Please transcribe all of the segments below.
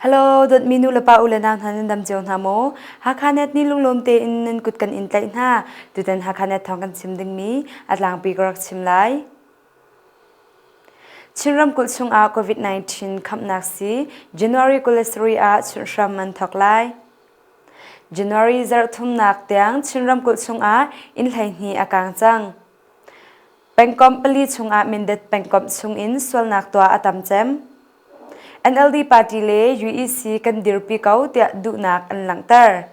Hello, dawtmi nu le pa u le nau hna nan dam cio hna maw? Hakha net nih lunglawm tein nan kut kan in tlaih hna. Tutan Hakha net thawng kan chim dingmi a tlangpi ka rak chim lai. Chin ramkulh chungah COVID-19 khamnak sii January 27 ah chunh hram an thawk lai. January zarh thumnak tiang Chin ramkulh chungah inn 12 a kaang cang. Pengkomh pali chungah Mindat pengkomh chungin sualnak tuah a tam cem. NLD party le UEC kan dirpi ko tiah duhnak an langhter.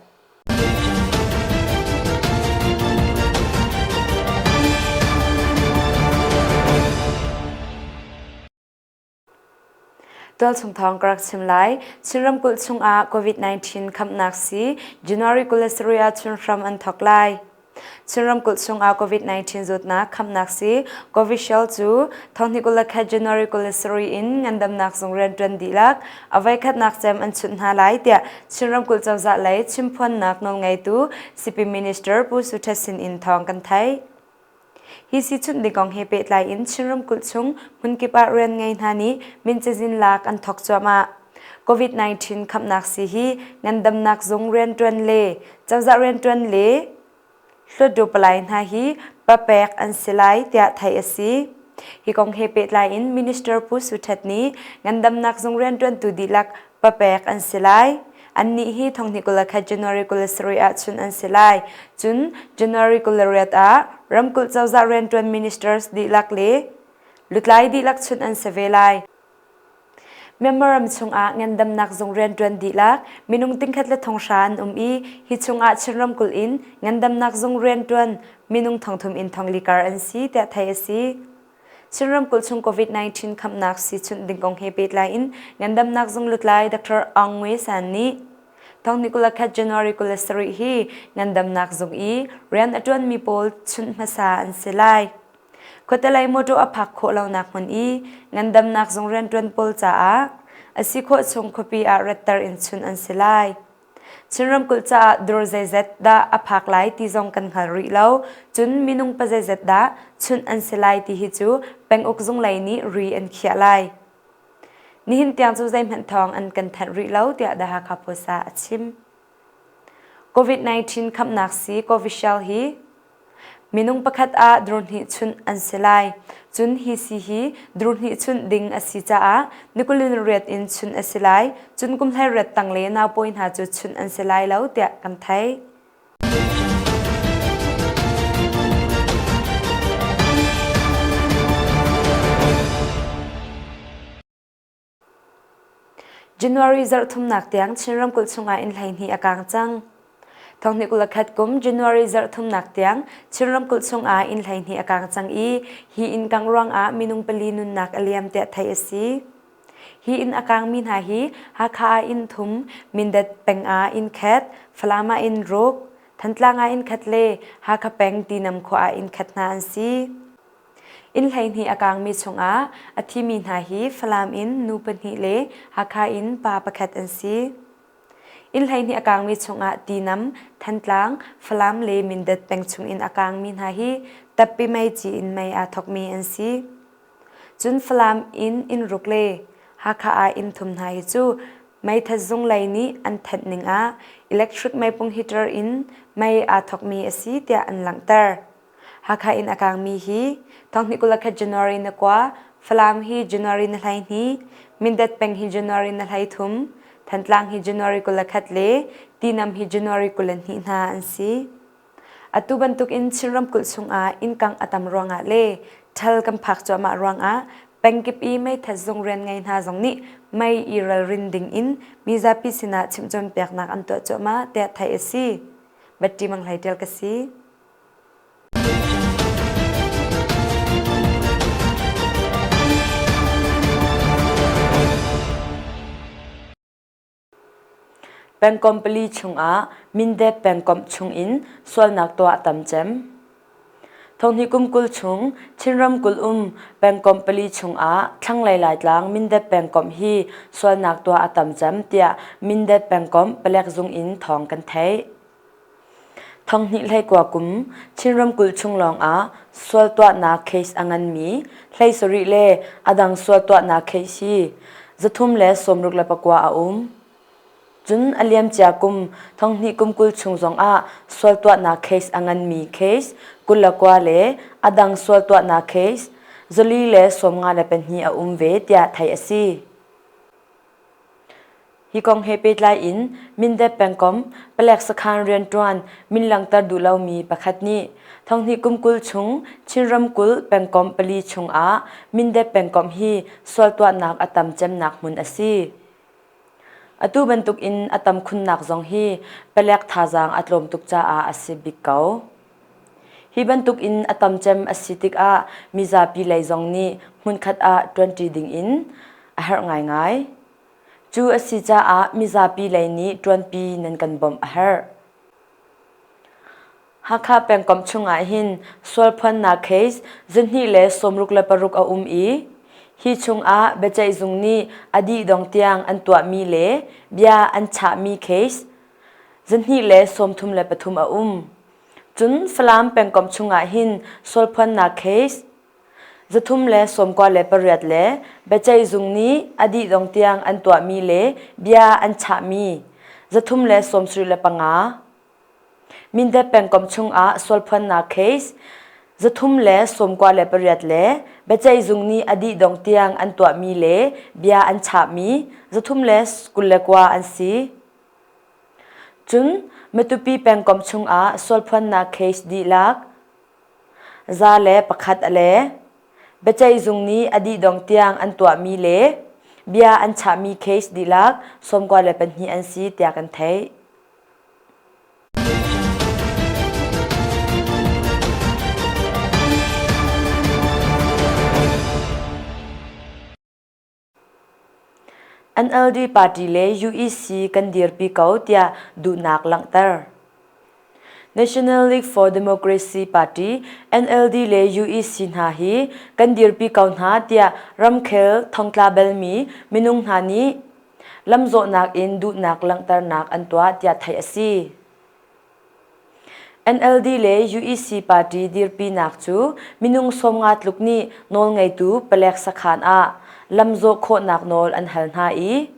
Tualchung thawng ka rak chim lai. Chin ramkulh chungah COVID-19 khamnak sii January 27 ah chunhram an thawk lai. Chin ramkulh chungah COVID-19 zawtnak khamnak sii Covishield cu thonghnih 21 January 27 in ngandamnak zung rianṭuan dihlak a voikhatnak cem an chunh hna lai tiah Chin ramkulh cozah lei chimphuannak nawlngeitu Sipin Minister Pu Su Htet sin in thawng kan theih. Hi siichunh ding kong he pehtlai in Chin ramkulh chung hmunkip ah rian ngei hna nih min cazin lak an thawk cuahmah. COVID-19 khamnak sii hi ngandamnak zung rianṭuan le cozah rianṭuan le hluttaw palai hna hi papek an si lai tiah theih a si. Hi kong he pehtlai in Minister Pu Su Htet nih ngandamnak zung rianṭuantu dihlak papek an si lai. Annih hi thonghnih 21 January 27 ah chun an si lai. Cun January 28 ah ramkulh cozah rianṭuan ministers dihlak le lutlai dihlak chun an si ve lai. Myanmar ram chungah ngandamnak zung rianṭuan dihlak minung tingkhat le thonghra an um i hi chungah Chin ramkulh in ngandamnak zung rianṭuan minung thongthum in thongli kar an si tiah theih a si. Chin ramkulh chung COVID-19 khamnak siichunh ding kong he pehtlai in ngandamnak zung lutlai Dr. Aung Ngwe San nih Thong ni 21 January 27 hi ngandamnak zung i rian a ṭuanmi pawl chunh hmasa an si lai. Khuatelei mawṭaw a phak khawh lonak hmun i ngandamnak zung rianṭuan pawl caah a si khawh chung khuapi ah ratter in chunh an si lai. Chin ramkulh caah dur zeizat dah a phak lai ti zong kan hngal rih lo. Cun minung pa zeizat dah chunh an si lai ti hi cu penguk zung lei nih ri an khiah lai. Nihin tiang cu zeihmanh thawng an kan thanh rih lo tiah The Hakha Post ah a chim. COVID-19 khamnak sii Covishield hi Minung pakhat ah dur hnih chunh an si lai. Cun hi si hi dur hnih chunh ding a si caah ni 28 in chunh a si lai. Cun kum 18 tang le naupawi hna cu chunh an si lai lo tiah kan theih. January zarh thumnak tiang Chin ramkulh chungah inn 12 a kaang cang. Thonghnih 21 kum January zarh thumnak tiang Chin ramkulh chungah inn 12 a kaang cang i hi inn kangh ruangah minung pali nunnak a liam tiah theih a si. Hi inn a kaangmi hna hi Hakha ah inn thum, Mindat peng ah inn khat, Falam ah inn ruk, Thantlang ah inn khat le Hakha peng Tinam khua ah inn khat hna an si. Inn 12 a kaangmi chungah a thimi hna hi Falam in nu pahnih le Hakha in pa pakhat an si. Inn 12 a kaangmi chungah Tinam, Thantlang, Falam le Mindat peng chungin a kaangmi hna hi tappi meici in mei aa thawkmi an si. Cun Falam in inn ruk le Hakha ah inn thum hna hi cu meithat zung lei nih an thanh ning ah electric meipung heater in mei aa thawkmi a si tiah an langhter. Hakha in a kaangmi hi thonghnih 21 January na kua, Falam hi January na 12, Mindat peng hi January na 13, Thantlang hi January 21 le Tinam hi January 22 hna an si. Atu bantuk in Chin ramkulh chungah innkang a tam ruangah le ṭhal kan phak cuahmah ruangah pengkip i meithat zung rian ngei hna zong nih mei i ralrin ding in mizapi sinah chimhcawnpiaknak an tuah cuahmah tiah theih a si. Batti Mang Hlei Ṭial ka si. Pengkomh pali chungah Mindat pengkomh chungin sualnak tuah tam cem. Thonghnih kum 20 chung Chin ramkulh um pengkomh pali chungah thlanglei Laitlang Mindat pengkomh hi sualnak tuah a tam cem tiah Mindat pengkomh palek zung in thawng kan theih. Thonghnih 19 kum Chin ramkulh chung lawngah sual tuahnak case a nganmi 17 le a dang sual tuahnak case hi 369 a um. Cun a liamcia kum thonghnih kum 20 chung zongah sual tuahnak case a nganmi case 29 le a dang sual tuahnak case 452 a um ve tiah theih a si. Hi kong he pehtlai in Mindat pengkomh palek sakhan rianṭuan min langhter duh lomi pakhat nih thonghnih kum 20 chung Chin ramkulh pengkomh pali chungah Mindat pengkomh hi sual tuahnak a tam cemnak hmun a si. Atu bantuk in a tam khunnak zong hi palek thazaang a tlawm tuk caah a si bik ko. Hi bantuk in a tam cem a si tikah mizapi lei zong nih hmunkhat ah ṭuanṭi ding in a herh ngaingai. Cu a si caah mizapi lei nih ṭuanpi nan kan bawmh a herh. Hakha pengkomh chungah hin sualphuannak case 266 a um i hi chungah biaceihzung nih a dih dong tiang an tuahmi le bia an chahmi case 233 a um. Cun Falam pengkomh chungah hin sualphuannak case 398 le biaceihzung nih a dih dong tiang an tuahmi le bia an chahmi 375. Mindat pengkomh chungah sualphuannak case 398 le biaceihzung nih a dih dong tiang an tuahmi le bia an chahmi 329 an si. Cun Matupi pengkomh chungah sualphuannak case dihlak 101 a le. Biaceihzung nih a dih dong tiang an tuahmi le bia an chahmi case dihlak 92 an si tiah kan theih. NLD party le UEC kan dirpi ko tiah duhnak langhter. National League for Democracy Party NLD le UEC hna hi kan dirpi ko hna tiah ramkhel thongtla balmi minung hna nih lamzawhnak in duhnak langhternak an tuah tiah theih a si. NLD le UEC party dirpinak cu minung 50 tluk nih nawlngeitu palek sakhan ah lamzawh khawhnak nawl an hal hna i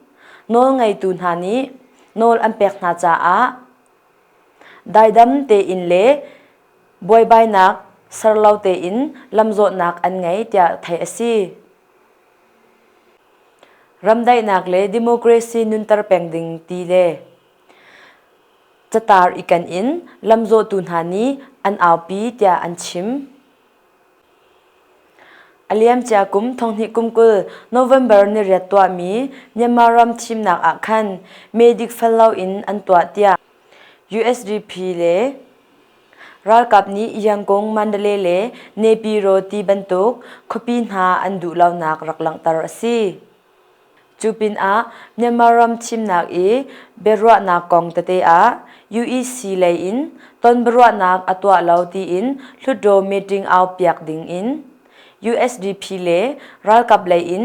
nawlngeitu hna nih nawl an pek hna caah daidam tein le buaibainak ser lo tein lamzawhnak an ngei tiah theih a si. Ramdaihnak le democracy nunter peng ding ti le Catar i ken in lamzawhtu hna nih an aupi tiah an chim. A liamcia kum thonghnih kum 20 November niriat tuahmi Myanmar ram thimnak ah khan mee dikfel loin an tuah tiah USDP le ralkap nih Yangon, Mandalay le Naypyidaw ti bantuk khuapi hna an duh lonak rak langhter a si. Cu pinah Myanmar ram thimnak i biaruahnak kong tete ah UEC lei in ton biaruahnak a tuah lo tiin Hlutdaw meeting aupiak ding in USDP le ralkap lei in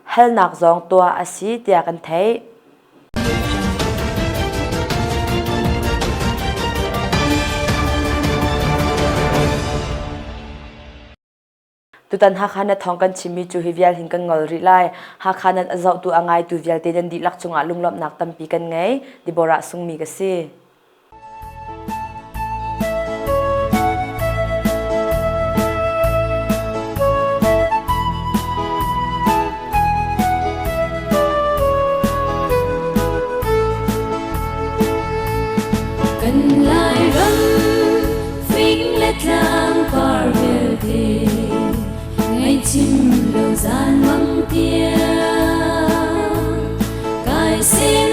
halnak zong tuah a si tiah kan theih. Tutan Hakha na thawng kan chimmi cu hi vial hin kan ngol rih lai. Hakha nan a zohtu a ngaitu vialte nan dihlak cungah lunglawmhnak tampi kan ngei. Deborah Sungmi ka si. Kan Lairam fing le tlang par vialte ngaihchim lo zan mang tiang kai sem.